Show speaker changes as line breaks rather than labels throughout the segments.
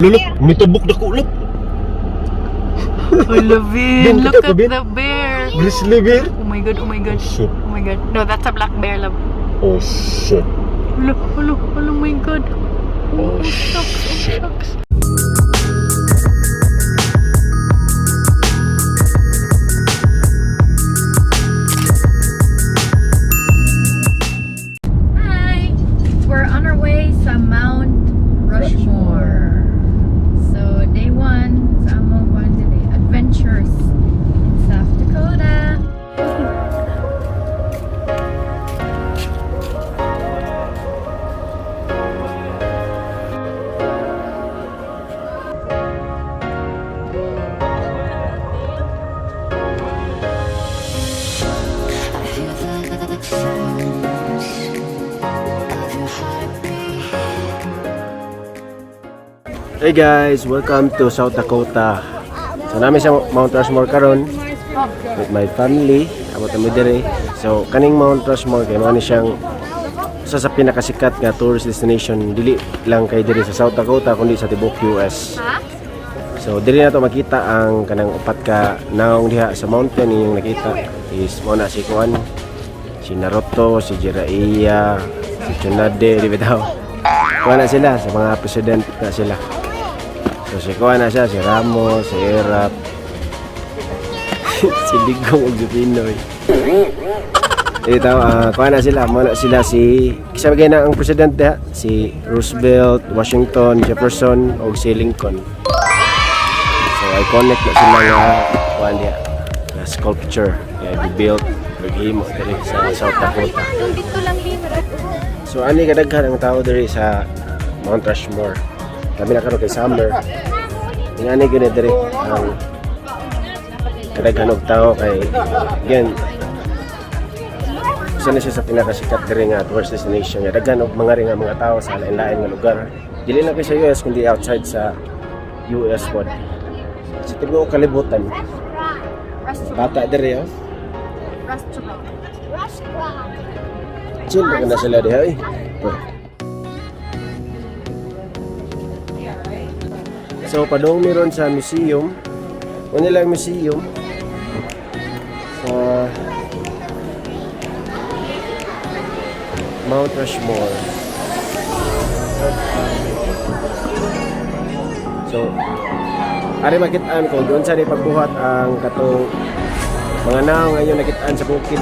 Lulok, mitubok na kulop.
I love it.
Bin,
Look
kita ko,
at
Bin.
The bear.
Grizzly bear?
Oh my God.
Shit.
Oh my God. No, that's a black bear, love.
Oh shit.
Look, look, oh my God.
Oh,
Oh, shucks, oh,
shit.
Shucks. Hi! We're on our way sa Mount Rushmore. So, day one sa among kuan today, adventures in South Dakota.
I hear the sounds of your heartbeat.
Hey guys, welcome to South Dakota. So naa mi sa Mount Rushmore karon with my family. Abot mi diri. So kaning Mount Rushmore kay mao ni siyang usa sa pinakasikat nga tourist destination dili lang kay diri sa South Dakota kundi sa tibuok US. So diri na to makita ang kanang upat ka naong diha sa mountain. Inyong nakita is mao na si kuan, si Naruto, si Jiraiya, si Tsunade, di ba daw? Kuha na sila sa mga president na sila. So si kuha na siya, si Ramos, si Erap, si Digong ug si Pinoy. Ito, kuha na sila, mao na sila si, kinsa ba na ang presidente ha? Si Roosevelt, Washington, Jefferson, o si Lincoln. So iconic na sila nga kuha niya, na sculpture nga built, naghimo diri sa South Dakota.
Dito lang libre.
So ani kadaghan ang tao diri sa Mount Rushmore. Kami na karon kay summer. Ingani gyud ni diri ang kadaghan og tao kay again usa na siya sa pinakasikat diri nga tourist destination nga daghan og mga rin nga mga tao sa lain-lain nga lugar. Dili lang kay sa US kundi outside sa US pod. Sa tibuok kalibutan.
Restaurant.
Bata diri, oh.
Restaurant.
Chill na na sila diha eh. Oh. So padung mi ron sa museum. Mao nila ang museum sa Mount Rushmore. So, ari makitaan ko doon sa ni pagbuhat ang katong mga naong ngayon nakitaan sa bukid.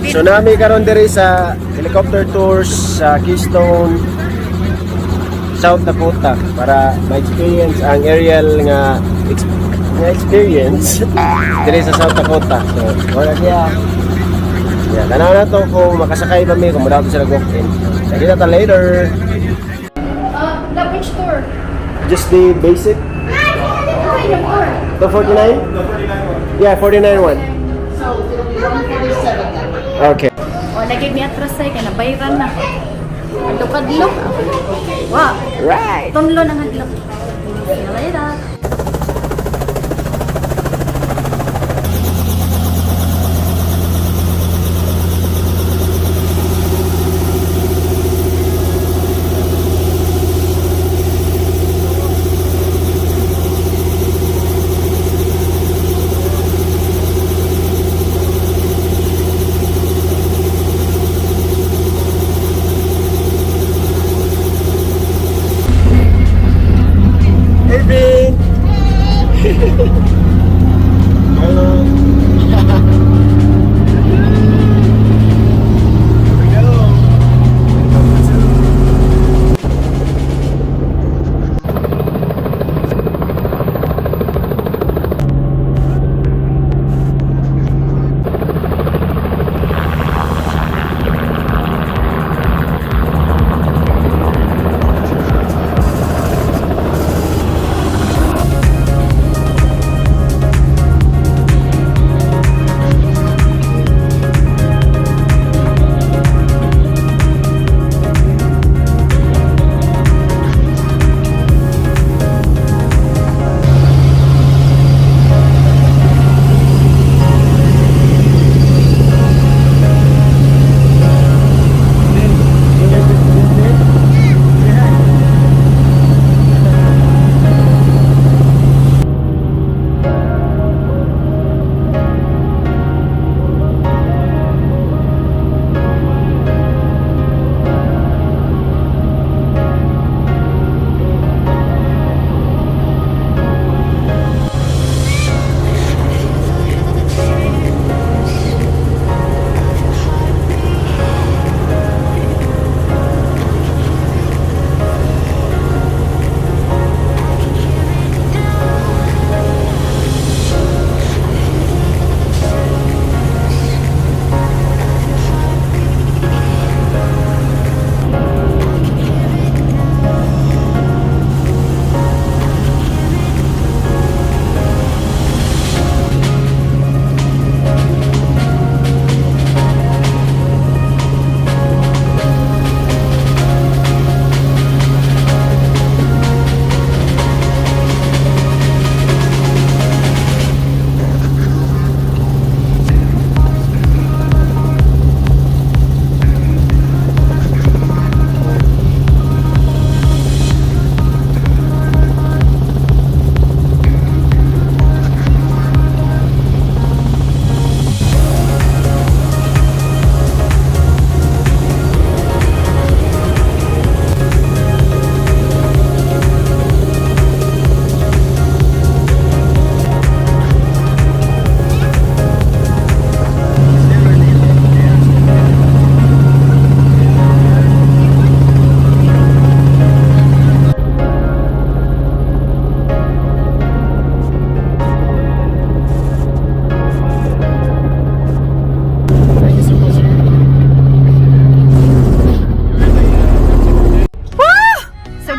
So naa mi karon diri sa helicopter tours sa Keystone, South Dakota para ma-experience ang aerial nga experience diri sa South Dakota. So, wala siya. Yeah, tanaw na to kung makasakay ba mi kung mudaot sila walk-in. So, kita ta later.
The which tour?
Just the basic.
Okay, the tour.
The 49? Yeah, 49 one.
So it'll be 147 then.
Okay.
O, lagi mi atras ay kay nabayran na. Kadlok-kadlok. Wa.
Right.
Tunlo na hadlok. See you later.
Irving!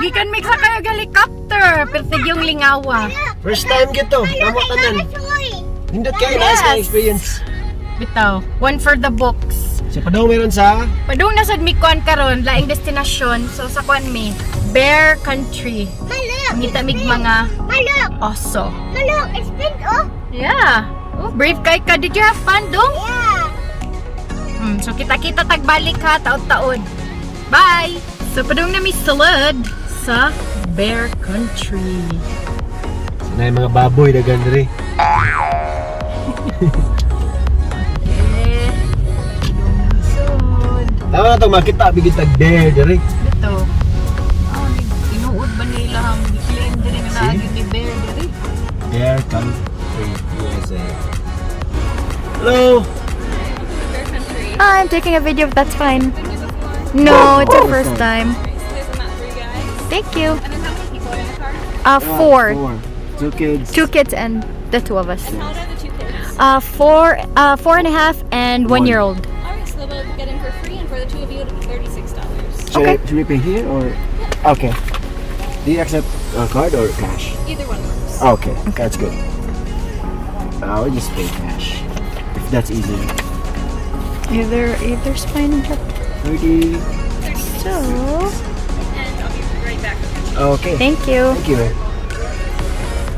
Gikan mig sakay og helicopter. Pertig yung lingawa.
First time gito. Tama tanan. Nindot kayo, nice
Yes.
ka experience.
Bitaw, one for the books.
So padung meron sa
Padung na sad mi kuan karon, laing destinasyon. So sa kuan mi, Bear Country. Ngita mig mga
Look,
oso.
look, it's big, oh.
Yeah. Oh, brave kay ka. Did you have fun, dong?
Yeah.
So kita-kita tagbalik ha, taod-taod. Bye! So padung na mi sulod sa Bear Country.
Sana yung mga baboy dagan diri.
Eh, padung na mi sulod.
Tama na itong makita bigit tag bear diri.
Dito. Ah, tinuod ba nila ang claim diri nga naa gyud ni bear diri?
Bear Country, USA. Hello.
I'm taking a video, if that's fine. No, it's our first time.
There's a map for you guys.
Thank you.
And then how many people are in the car?
Four.
Two kids.
Two kids and the two of us.
How old are the two kids?
4, 4.5 and 1
One.
year old.
All right, so they'll both get in for free, and for the two of you, it'll be $36.
Should, I, should we pay here or? Okay. Do you accept a card or cash?
Either one works.
Okay, that's good. I will just pay cash if that's easier.
Either's fine.
30.
So,
And I'll be right back.
Okay.
thank you.
Thank you, eh.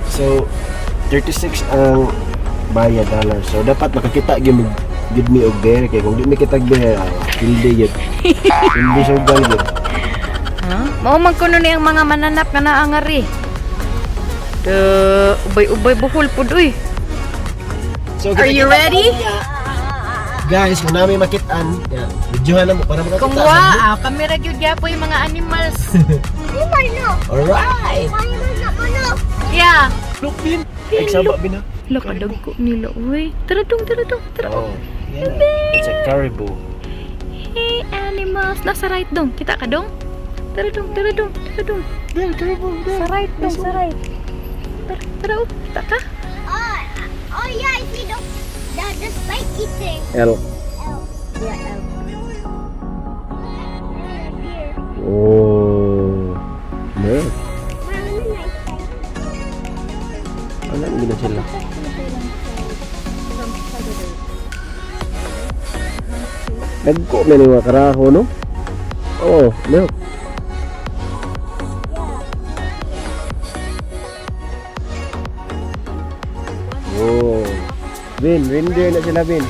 So, 36 ang bayad dollar. So, dapat makakita gyud mig gyud mi og bear kay kung di mi kitag bear, ah, hindi gyud. Hindi sugal gyud.
Huh? Mao man kuno ni ang mga mananap nga naangari. The ubay-ubay buhol pud uy.
So,
Are you ready?
Guys, kung namin makitaan, yeah, videohan na mo para makakita.
Kung wa, ah, kami ra gyud gyapon yung mga animals.
Alright!
Yeah.
Look, Bin! Ay, saba, Bin, ha?
Look, ko nila, uy. Tara dong, tara dong, tara.
Oh, yeah. It's a caribou.
Hey, animals. Nasa right dong. Kita ka dong? Tara dong, tara dong, tara dong.
There, caribou, there.
Sa right dong, sa right. Tara, tara, oh. Kita ka?
Oh, yeah, I see the spiky thing.
L.
Elk. Yeah, elk. Deer.
Oh. There. Ano, hindi na sila. Nagko na ni mga karaho, no? Oh, look. Oh. Bin, reindeer na sila, Bin.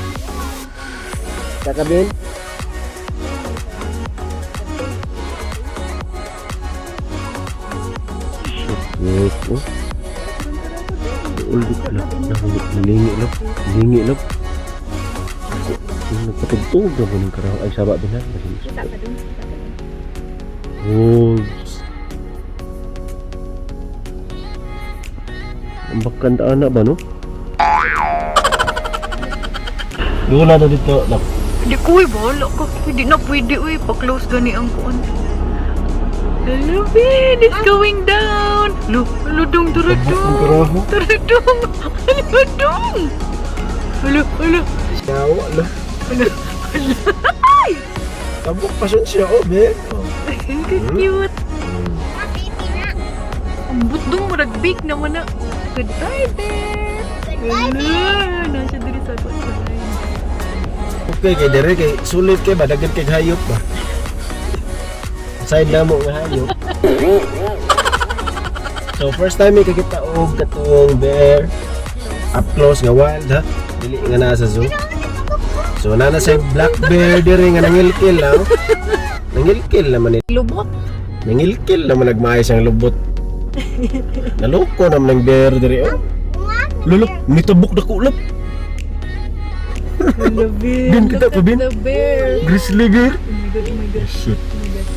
Saka, Bin? Shit, oh. Ulit lang. Nalingi lang. Lingi lang. Nagpatugtog na po ng karaho. Ay, saba din ha. Wolves. Ang bakanta na ba, no? Wala na dito. Lap.
Di ko, uy, bahala ka. Hindi na pwede, uy. Pa-close gani ang kuan. Hello, Ben. It's going down. Lo, lo, dong, tara,
Ang
dong.
karaho.
Tara, dong. Hello, dong. Hello, hello.
Yawa, lo.
Hello, hello. Ay!
Tabok pa siya, oh, Ben. Oh.
Ang cute. Ang butdong murag big naman na. Goodbye, bear.
Goodbye,
Hello. Nasa diri sa kuan.
Okay, kay dere kay sulit kay ba daghan kay hayop ba. Side na mo nga hayop. So first time mi kakita og katong bear up close nga wild ha. Dili nga naa sa zoo. So naa na sa black bear dere nga nangilkil lang. Nangilkil naman ni.
Lubot.
Nangilkil naman nagmaayos ang lubot. Naloko naman ang bear dere oh. Lulok, nitubok na kulop.
Hello, Ben.
Bin, kita
Look
pa,
at
Bin.
the bear.
Grizzly bear.
Oh my God, oh my God.
Shit.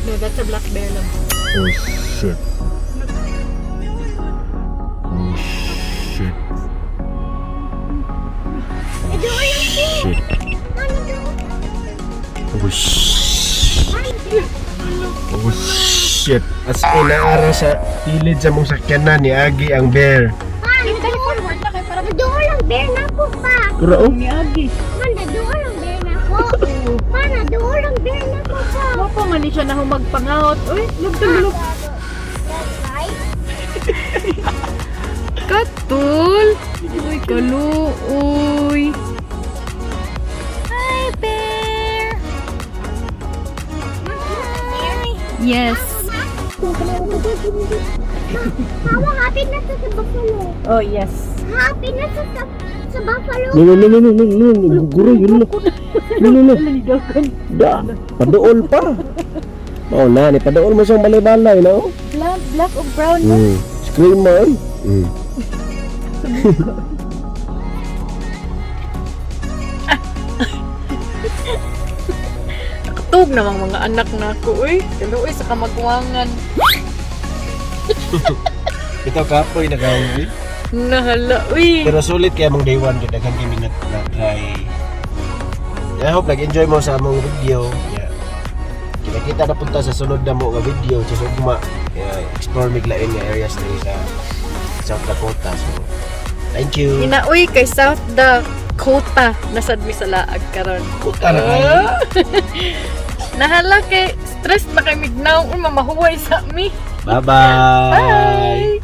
No, that's a black bear lang.
Oh, shit. Oh, shit. Shit. Oh, shit. Oh, shit.
As in, naara sa kilid sa mong sakyanan ni Agi ang bear.
Forward na kay para
Naduol ang bear na ko pa.
Kura oh.
ni Agi.
Man, naduol ang bear na ko. Pa, naduol ang bear na ko pa.
Wa pa man ni siya na humagpangaot. Uy, lugtog lug. Katul! Uy, kaluoy! Hi, bear! Yes.
Mama, happy na to sa buffalo.
Oh, yes.
Happy na to sa buffalo.
No, no, no, no, no, no, no, guro, yun no. No, no, no. Da, paduol pa. Oh, na, ni paduol mo siyang balay-balay, no?
Black, black o brown.
Scream mo, eh.
Nakatug namang mga anak na ako, uy. Kaluoy sa kamagwangan.
Ito kapoy nagawin.
Nahala, uy.
Pero sulit kaya mong day one, kaya daghan kami na try. I hope nag-enjoy mo sa among video. Yeah. Kita-kita na punta sa sunod na mo nga video sa Sugma. Yeah, explore mig lain nga areas diri sa South Dakota. So, thank you.
Inauy kay South Dakota. Nasad mi sa laag karon.
Kuta na kayo.
Nahala kay stress na kay mignaw, uy, mamahuway sa mi.
Bye-bye.
Bye.